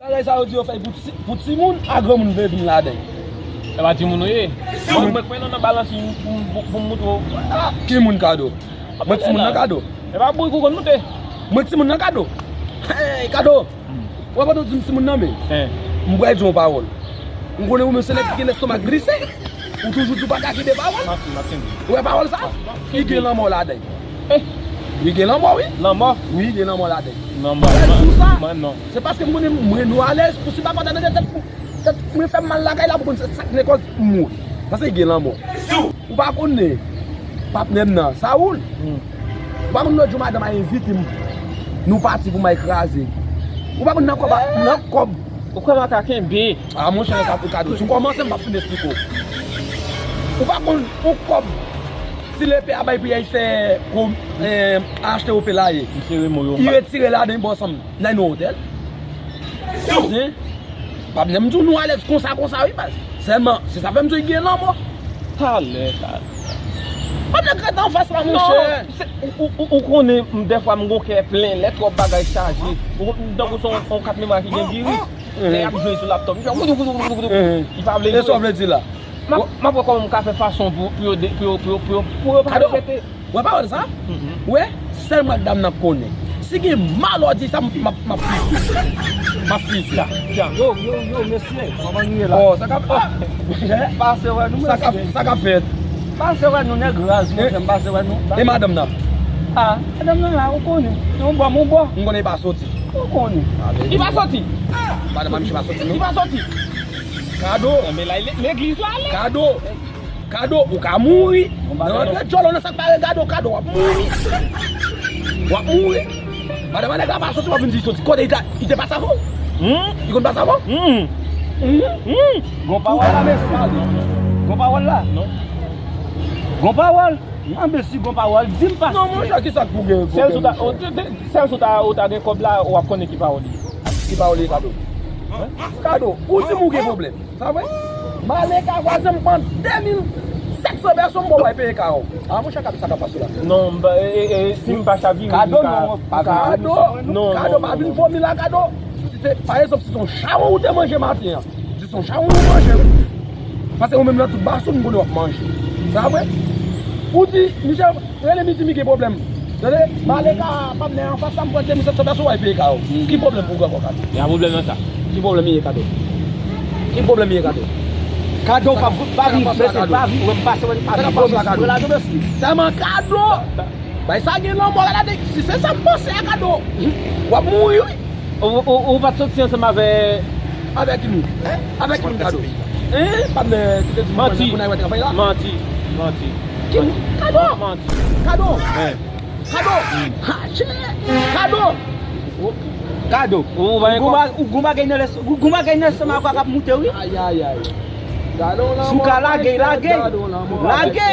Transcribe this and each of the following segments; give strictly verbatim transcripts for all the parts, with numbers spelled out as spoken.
Bagay sa yo di yo fè pou ti, pou timoun ak granmoun vle vin ladan. E pa timoun ou ye. Mwen, mwen kwè nan, nan balans pou, pou, pou m moutre w. Ah, ki moun Kado? Mwen timoun nan Kado. E pa bourik ou konn moute. Mwen timoun nan Kado. Hey, Kado. Ou pa di m timoun nan men. M pral di yon pawòl. M konnen ou menm se nèg ki gen lestomak glise. Ou toujou di w pa ka kenbe pawòl. Ou wè pawòl sa? Li gen lanmò ladan. Eh. Li gen lanmò, wi. Lanmò? Wi, gen lanmò ladan. Lanmò. Lè l di w sa, se paske m konnen mwen nou alèz pou si papa ta tande tèt, tèt mwen fè m mal lakay la pou konn se sa k gen kòz m mouri. Paske li gen lanmò. Ou pa konnen patnè m nan, Saoul. Ou pa konn lòt jou madanm a envite m. Nou pati pou m al kraze. Ou pa konn nan kòb, nan kòb. Ou kwè m a ka kenbe? A, monchè, sa pou Kado. Si w kòmanse, m p ap fin esplike w. Ou pa konn yon kòb si lepe a bay pou y al fè, achte ope la ye. Li retire ladan bò sanm nan yon otèl. Patnè m di w nou alèz konsa, konsa, wi, baz. Sèlman, se sa fè m di w gen lanmò. Talè, talè. Patnè k ret anfas la, monchè. Non, ou, ou, ou konnen, m, dèfwa m gon kè plen, lè twòp bagay chaje. Ou, m tankou se yon, yon kat memwa ki gen viris. Lè y ap jwe sou laptòp, li fè woudou, woudou, woudou, woudou. Li pa vle jwe. E sa w vle di la? M ap, m ap wè kòman m ka fè fason pou, pou yo de-, pou yo, pou yo, pou yo, pou yo pa repete. Wè pawòl sa? Wè, sèl mwen ak dam nan konnen. Si gen malòdi sa, m, m ap, m ap fizye. M ap fizye. Yo, yo, yo, mesye, kòman nou ye la? Oh, sa k ap, ah, pase wè nou, mesye. Sa k ap, sa k ap fèt? Pase wè nou, nèg raz, monchè, m pase wè nou. E madanm nan? Ah, madanm nan la, ou konnen. Yon bò, yon bò. M konnen li pa soti. Ou konnen. Li pa soti. Madanm nan, misye pa soti, non. Li pa soti. Kado. Enben la, legliz la, ale. Kado. Kado, ou ka mouri. Nan rantre djòl nan sa k pa regade w, Kado, w ap mouri. W ap mouri. Madanm nèg la pa soti, w ap vin di l soti. Kote li ta, li te pase avè w? Hmm? Li konn pase avè w? Hmm. Hmm. Hmm. Gon pawòl la, mesye. Gon pawòl la. Non. Gon pawòl. Anben si gon pawòl, di m pase. Non, monchè, kisa k pou gen pwoblèm, monchè? Sèl si w ta, sèl si w ta, ou ta gen kòb la, w ap konnen ki pawòl li ye. Ki pawòl li ye, Kado? Kado, ou di m ou gen pwoblèm. Sa vre? M ale ka vwazen m pran de mil sèt san pèso m ba w peye ka w. A, monchè, Kado, sa k ap pase la? Non, m pa, e, e, e, si m pa chavire, Kado, non, pa vin vomi la, Kado. Si se, pa egzanp, si se yon chawony ou te manje maten an, di se yon chawony ou manje, wi. Paske ou menm nan tout bason m konnen w ap manje. Sa vre? Ou di, Michel, rele Midi, mi gen pwoblèm. Tande, m ale ka patnè anfas la, m pran de mil sèt san pèso, w al peye ka w. Ki pwoblèm pou w gen ankò, Kado? Y a pwoblèm nan sa. Ki pwoblèm li ye, Kado? Ki pwoblèm li ye, Kado? Kado, pa, pa vin prese, pa vin, wè m pase, wè m pa vin vomi sou ladan, mesye. Sèlman Kado! Bay sa gen lanmò la, la, si se sa m panse a, Kado, w ap mouri, wi. Ou, ou, ou pa t soti ansanm avè... Avèk ki moun? Avèk ki moun, Kado? Hein? Patnè ki te di m pou n al wè travay la? Manti. Manti. Manti. Kado! Manti. Kado! Hein. Kado! Hmm. Ha, chè! Kado! Kado! Ou, ou pa gen kòb? Ou gon bagay nan lès-, ou gon bagay nan lèstomak ou k ap moute, wi. Ay, ay, ay. Si w ka lage, lage. Lage.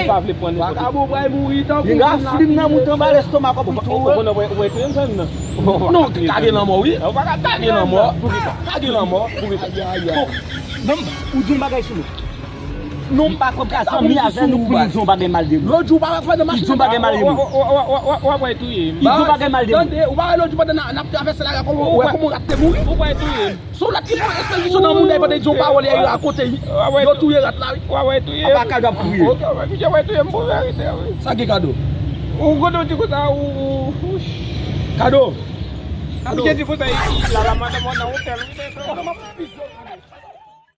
Vakabon pral mouri tankou moun la. Li rafli m nan moute anba lèstomak ou ap moute, wi. Ou konn wè, ou wè touye m sa nan. Non, ka gen lanmò, wi. Ou pa ka touye m. Ka gen lanmò. Poukisa? Ka gen lanmò. Poukisa? Ay, ay, ay. Bon, non, ou di yon bagay sou nou. Non, m pa konn ka zanmi avè nou pou nou di yon bagay mal de nou. Lòt jou, pa fè nan machin. Di yon bagay mal de nou. W ap wè touye m. Di yon bagay mal de nou. Tande, ou pa wè lòt jou pandan n ap travèse lari a, kòman, ou wè kòman rat te mouri? Ou pa wè touye m. Se yon rat ki fè yon espedisyon nan moun nan, pandan l di yon pawòl, yo rakonte, yo touye rat la, wi. W ap wè touye m. Apa Kado ap kriye? Ou wè touye m pou verite, wi. Sa gen, Kado? Ou kote w di konsa, ou, ou, ou. Kado. Kado. Ou di konsa, la, la, madanm nan otèl, wi.